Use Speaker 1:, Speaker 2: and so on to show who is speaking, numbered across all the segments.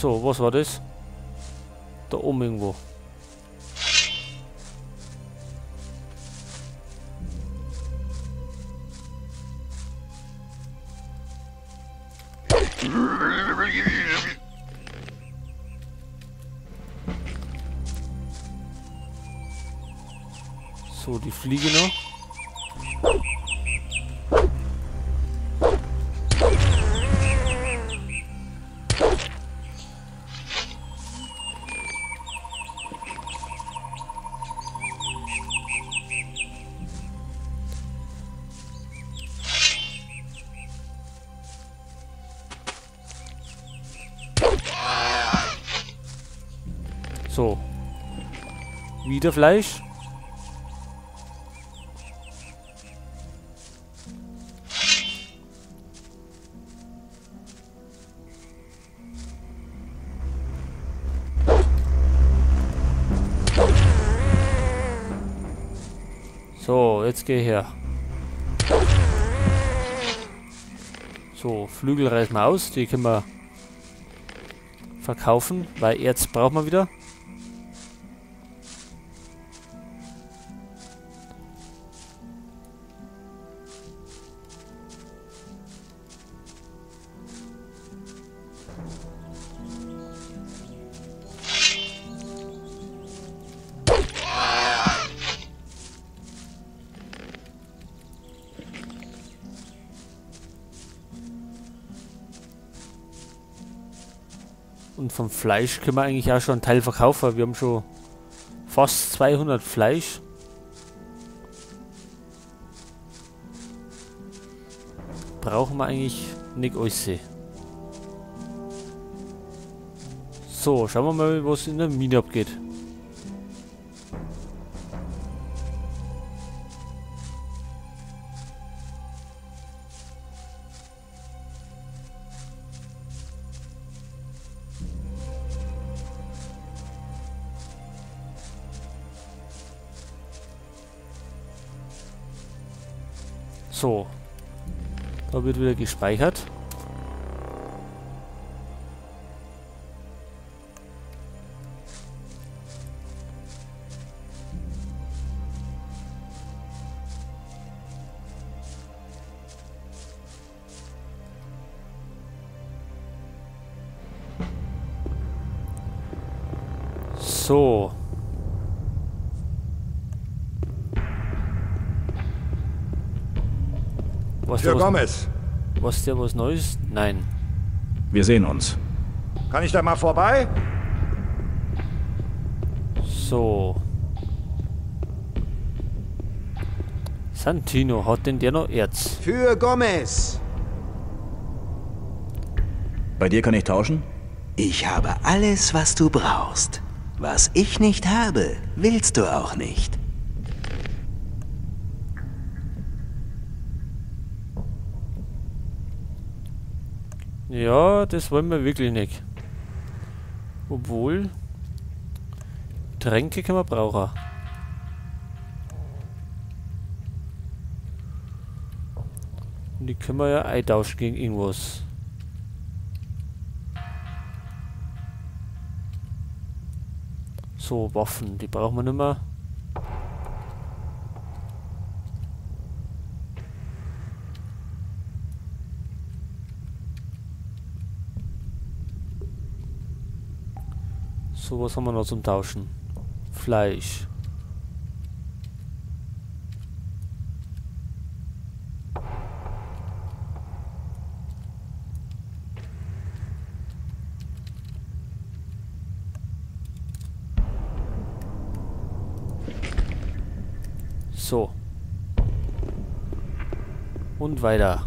Speaker 1: So, was war das? Da oben irgendwo. So, die Fliege noch. So. Wieder Fleisch. So, jetzt geh her. So, Flügel reißen wir aus. Die können wir verkaufen, weil Erz brauchen wir wieder. Und vom Fleisch können wir eigentlich auch schon einen Teil verkaufen. Wir haben schon fast 200 Fleisch. Brauchen wir eigentlich nicht alles. So, schauen wir mal, was in der Mine abgeht. So, da wird wieder gespeichert. So. Was
Speaker 2: Für Gomez.
Speaker 1: Was der was Neues? Nein.
Speaker 3: Wir sehen uns.
Speaker 2: Kann ich da mal vorbei?
Speaker 1: So. Santino, hat denn der noch Erz?
Speaker 4: Für Gomez.
Speaker 3: Bei dir kann ich tauschen?
Speaker 4: Ich habe alles, was du brauchst. Was ich nicht habe, willst du auch nicht.
Speaker 1: Ja, das wollen wir wirklich nicht. Obwohl, Tränke können wir brauchen. Und die können wir ja eintauschen gegen irgendwas. So, Waffen, die brauchen wir nicht mehr. So, was haben wir noch zum Tauschen? Fleisch. So. Und weiter.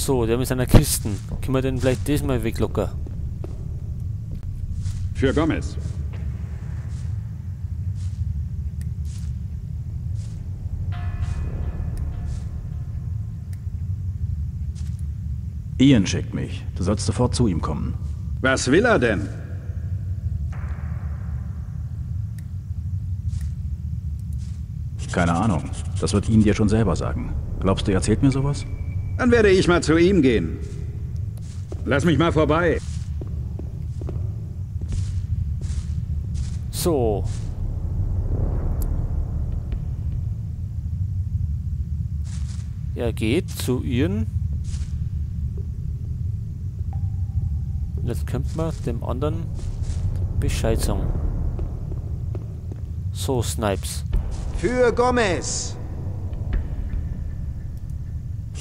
Speaker 1: So, der mit seiner Kisten. Können wir den vielleicht diesmal weglocken?
Speaker 5: Für Gomez.
Speaker 3: Ian schickt mich. Du sollst sofort zu ihm kommen.
Speaker 5: Was will er denn?
Speaker 3: Keine Ahnung. Das wird Ian dir schon selber sagen. Glaubst du, er erzählt mir sowas?
Speaker 5: Dann werde ich mal zu ihm gehen. Lass mich mal vorbei.
Speaker 1: So. Er geht zu Ian. Und jetzt könnte man dem anderen Bescheid sagen. So, Snipes.
Speaker 4: Für Gomez!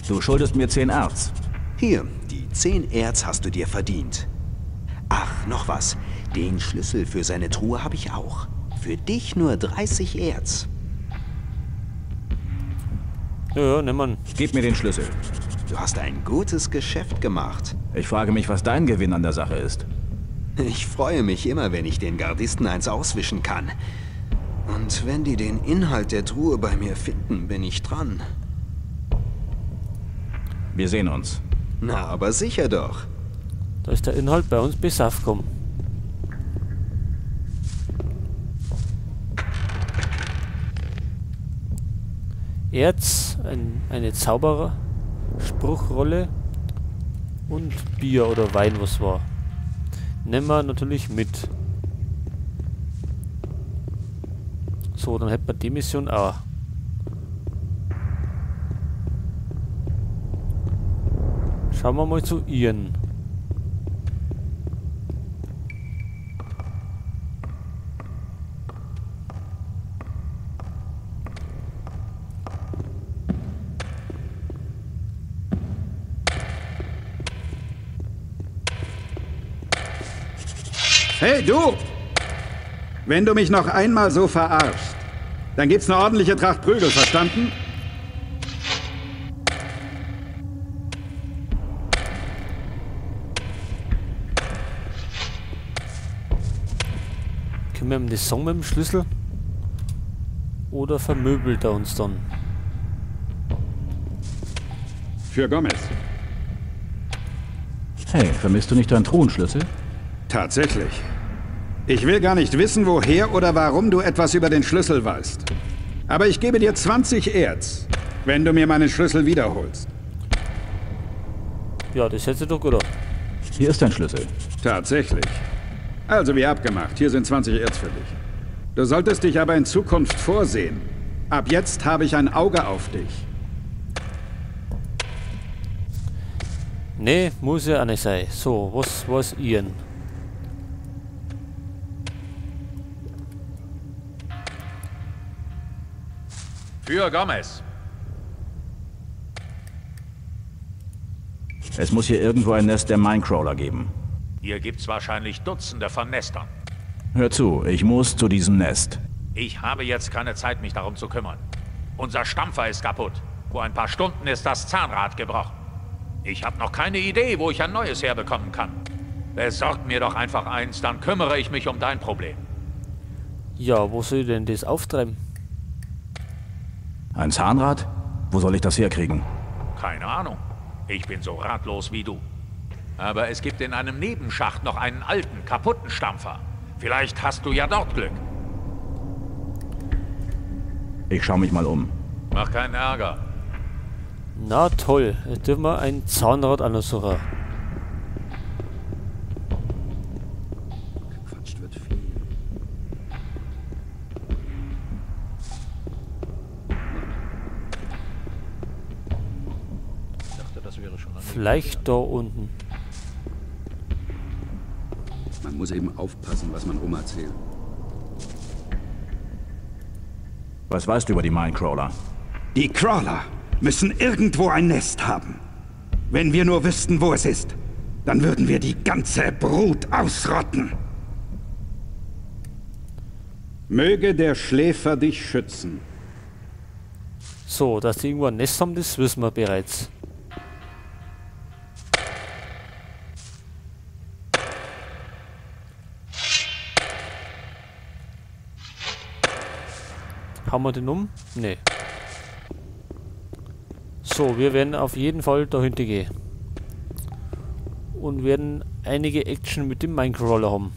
Speaker 3: Du schuldest mir 10 Erz.
Speaker 4: Hier, die 10 Erz hast du dir verdient. Ach, noch was. Den Schlüssel für seine Truhe habe ich auch. Für dich nur 30 Erz.
Speaker 1: Ja, ja, nimm an.
Speaker 3: Gib mir den Schlüssel.
Speaker 4: Du hast ein gutes Geschäft gemacht.
Speaker 3: Ich frage mich, was dein Gewinn an der Sache ist.
Speaker 4: Ich freue mich immer, wenn ich den Gardisten eins auswischen kann. Und wenn die den Inhalt der Truhe bei mir finden, bin ich dran.
Speaker 3: Wir sehen uns.
Speaker 4: Na, aber sicher doch.
Speaker 1: Da ist der Inhalt bei uns bis aufgekommen. Erz, eine Zauberer-Spruchrolle und Bier oder Wein, was war. Nehmen wir natürlich mit. So, dann hätten wir die Mission auch. Schauen wir mal zu Ian.
Speaker 5: Hey, du! Wenn du mich noch einmal so verarschst, dann gibt's eine ordentliche Tracht Prügel, verstanden?
Speaker 1: Können wir ihm das sagen mit dem Schlüssel? Oder vermöbelt er uns dann?
Speaker 5: Für Gomez.
Speaker 3: Hey, vermisst du nicht deinen Truhenschlüssel?
Speaker 5: Tatsächlich. Ich will gar nicht wissen, woher oder warum du etwas über den Schlüssel weißt. Aber ich gebe dir 20 Erz, wenn du mir meinen Schlüssel wiederholst.
Speaker 1: Ja, das hättest du doch gut.
Speaker 3: Hier ist dein Schlüssel.
Speaker 5: Tatsächlich. Also wie abgemacht, hier sind 20 Erz für dich. Du solltest dich aber in Zukunft vorsehen. Ab jetzt habe ich ein Auge auf dich.
Speaker 1: Nee, muss ja auch nicht sein. So, was war's Ian?
Speaker 2: Für Gomez.
Speaker 3: Es muss hier irgendwo ein Nest der Minecrawler geben.
Speaker 2: Hier gibt's wahrscheinlich Dutzende von Nestern.
Speaker 3: Hör zu, ich muss zu diesem Nest.
Speaker 2: Ich habe jetzt keine Zeit, mich darum zu kümmern. Unser Stampfer ist kaputt. Vor ein paar Stunden ist das Zahnrad gebrochen. Ich habe noch keine Idee, wo ich ein neues herbekommen kann. Besorg mir doch einfach eins, dann kümmere ich mich um dein Problem.
Speaker 1: Ja, wo soll ich denn das auftreiben?
Speaker 3: Ein Zahnrad? Wo soll ich das herkriegen?
Speaker 2: Keine Ahnung. Ich bin so ratlos wie du. Aber es gibt in einem Nebenschacht noch einen alten, kaputten Stampfer. Vielleicht hast du ja dort Glück.
Speaker 3: Ich schau mich mal um.
Speaker 2: Mach keinen Ärger.
Speaker 1: Na toll, jetzt dürfen wir ein Zahnrad ansuchen.
Speaker 5: Gequatscht wird viel.
Speaker 6: Ich dachte, das wäre schon
Speaker 1: Vielleicht da unten.
Speaker 5: Man muss eben aufpassen, was man rumerzählt.
Speaker 3: Was weißt du über die Minecrawler?
Speaker 5: Die Crawler müssen irgendwo ein Nest haben. Wenn wir nur wüssten, wo es ist, dann würden wir die ganze Brut ausrotten. Möge der Schläfer dich schützen.
Speaker 1: So, dass die irgendwo ein Nest haben, das wissen wir bereits. Haben wir den um? Nee. So, wir werden auf jeden Fall dahinter gehen. Und werden einige Action mit dem Minecrawler haben.